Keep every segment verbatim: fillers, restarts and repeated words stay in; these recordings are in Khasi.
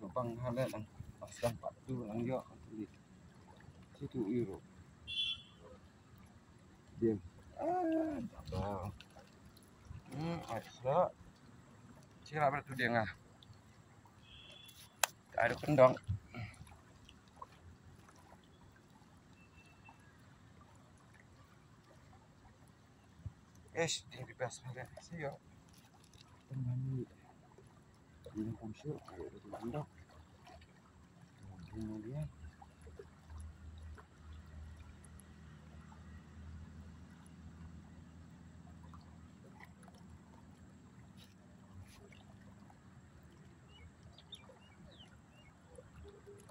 Bang hale lang. Pas dang pat tu lang yo. Situ iru. Diam. Ah, tak tahu. Hmm, ada. Sira bertu dia ngah. Ada kendang. Ish, dia bebas sangat. Siap. Tengah ni. Ini pun siap. Ayo, dia tengah hendak. Ini dia.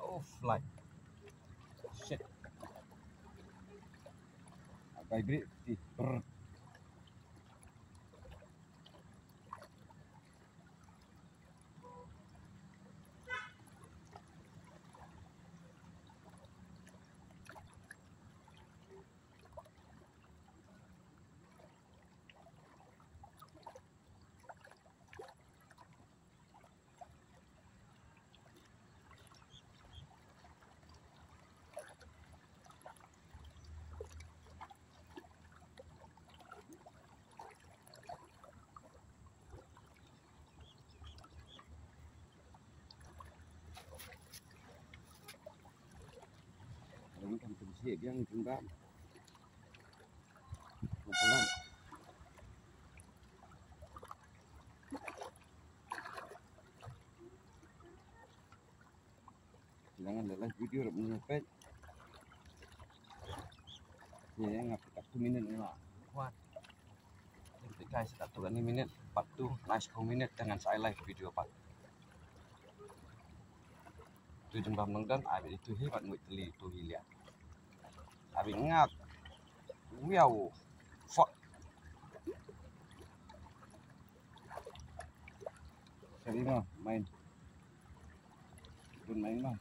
Oh, fly. Shit. Vibrate. Brr. Orang kan pun siap yang tunggang. Masalah. Jangan lelah video rap ni pet. Ni ngap tak tu minit ni lah. Kuat. Guys, tak tu ni minit, part two, nice two minit dengan saya live video part. Tu jembam nang dan abi itu hi mat muit teli tu hi liat. Abi ngak. Wow. Fuck. Sorry ma, main. Bun main ma.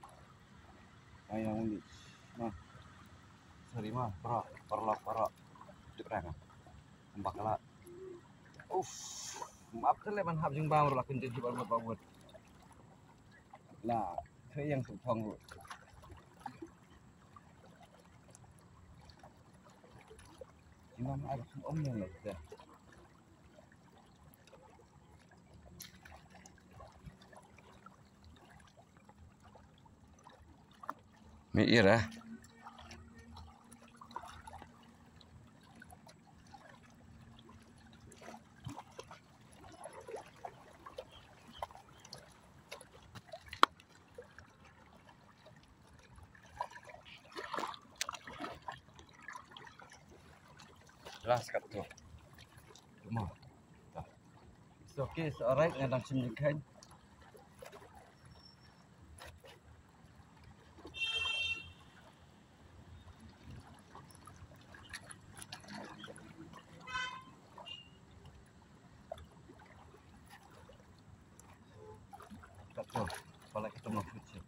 Main yang unik. Ma. Sorry ma, perok, perlok, perok. Dip rang. Kembak kala. Uff. Maaf tele man hap jingbam ruh la kun jin jubal mut bawut. La, kre yang suk thong ruh. Imam ada kum om yang lagi dah. Mi ira. Last kat tu. Cuma. Dah. It's okay, it's alright. Nga dang sim jingkhain. Kat tu. Pala kita mau cuci.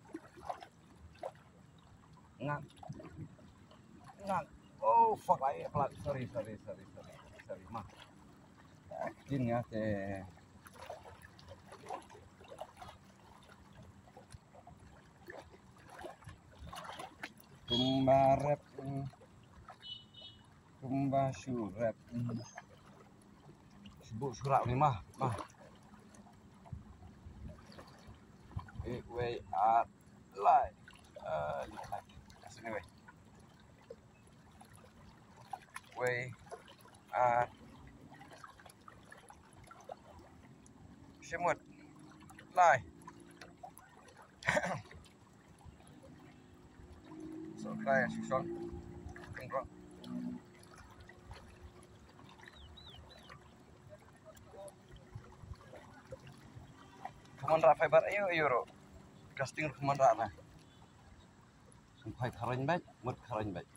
Ngan. Ngan. Oh, fuck, I flat. Sorry, sorry, sorry, sorry. Sorry, ma. Jin ya te. Kumba rep. Kumba shu rep. Shu bu shu rap ni ma. Ma. Eh, wei, ah, lai. Ah, lai. Sini, wei. Wei, ah, shimut. Lai. So, lai, shisong. Keng rong. Khuman rah fiber ayo ayo ro. Casting khuman rah na. Phai kharang bait, mut kharang bait.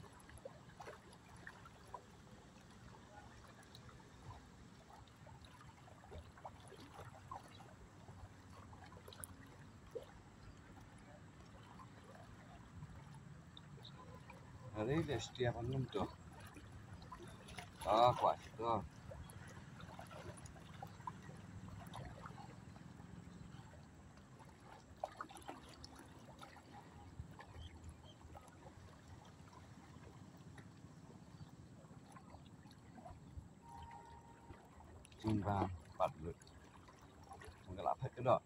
Hari dia setiap anu tu. Ah, kuat tu. Jingbam pat lut. Nga la phet ka doh.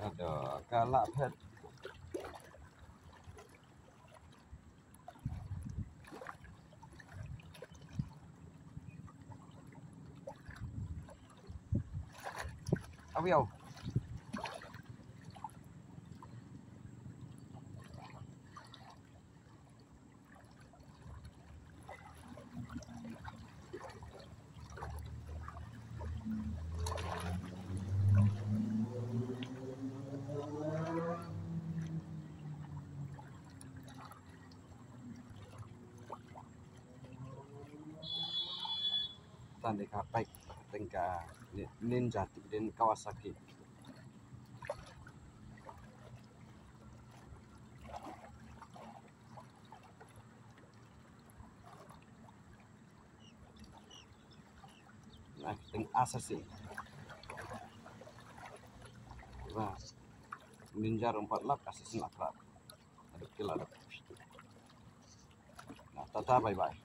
Aduh, ka la phet. Awiaw. Tang dei ka bike, tang ka ni-, Ninja, tip dei Kawasaki. Nah, tang assassin. Wah, Ninja ruh em pat lap, assassin la krap. Aduh, kila dah. Nah, tata bye bye.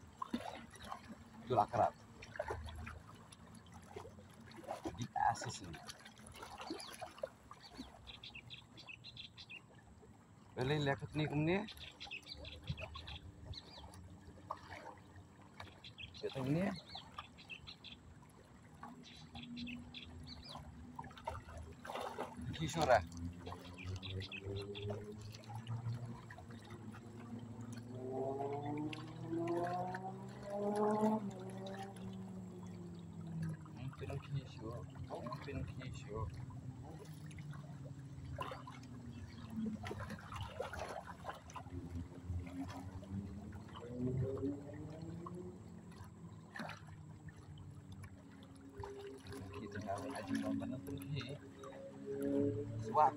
Tu la krap. Di assassin. Balei leh katni kumne? Katni. Ki sura. Mungkin ki sura. Mungkin ki sura. Kita nak ngaji mana tu ni? Suak.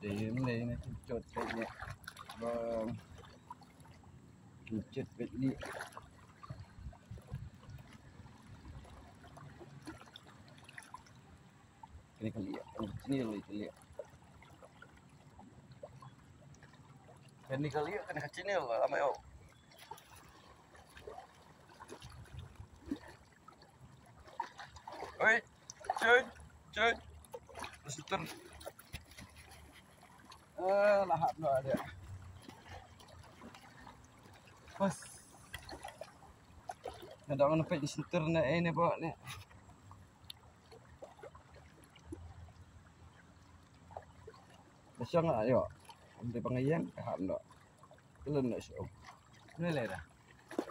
Dei ym dei na, kin chot peit ne. Bang. Kin chot peit ne. Kane ka lieh, kane ka channel ka lieh. Kane ka lieh, kane ka channel, lama ïoh. Oi, choi, choi. Sutur. Eh, lahap noh dia. Pas. Nga dang na peit sutur na eh ne ba ne. Ba shong la ïoh. Ym dei ba nga ïeng ka hap noh. Ka lun noh shuh. Ngi leh dah.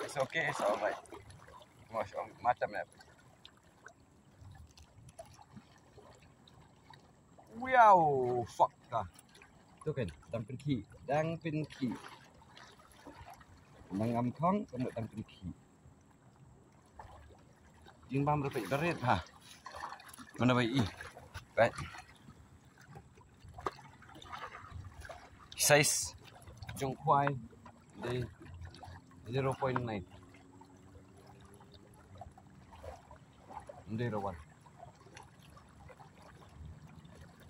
It's okay, it's alright. Mo shuh, macam ïa. Wow, fuck ka. Tu kan, dang pynkhih, dang pynkhih. Dang am thong, ka mut dang pynkhih. Jingbam ruh peit ba rit ha. Mana bai i. Right. Size jong khwai dei zero point nine. Dei rawan.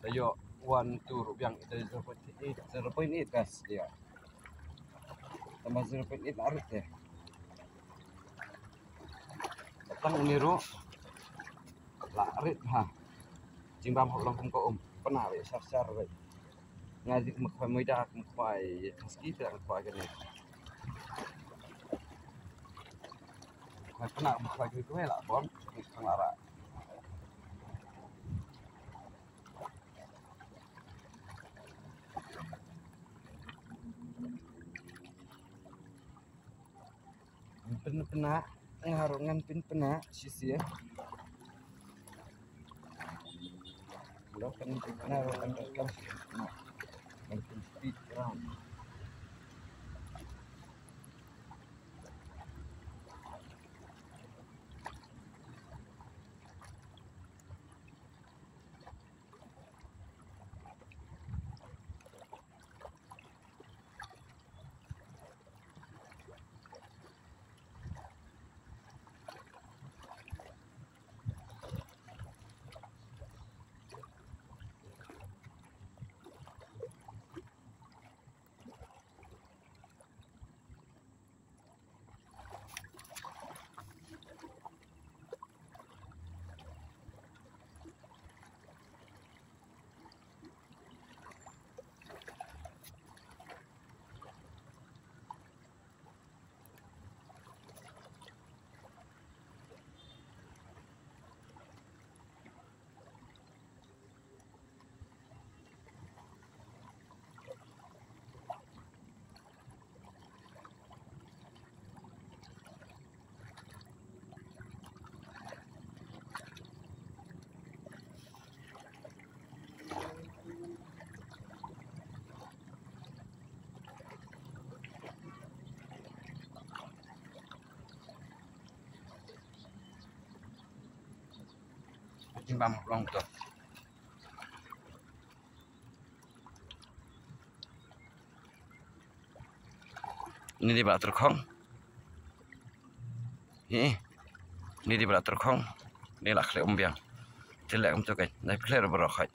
Tayo one, two ruh biang, ita zero point eight, zero point eight best dia. Tangba zero point eight la rit te. Tang une ruh la rit ha. Jingbam hok long kum ka um. Pynah beit shar shar beit. Nga dik ma khwai moida, ma khwai husky, pynah ma khwai kane. Khwai pynah, ma khwai kane la bom, khang la rah. Pynpna, nga ruh ngan pynpna shisien. Lo kan pynpna, lo kan kan pynpna. Ngan pynpna. Jin bam long to. Ni di ba tyrkhong. Hi. Ni di ba tyrkhong. Ni la khle um biang. Te leh um to kai. Nai khle ro bro khai.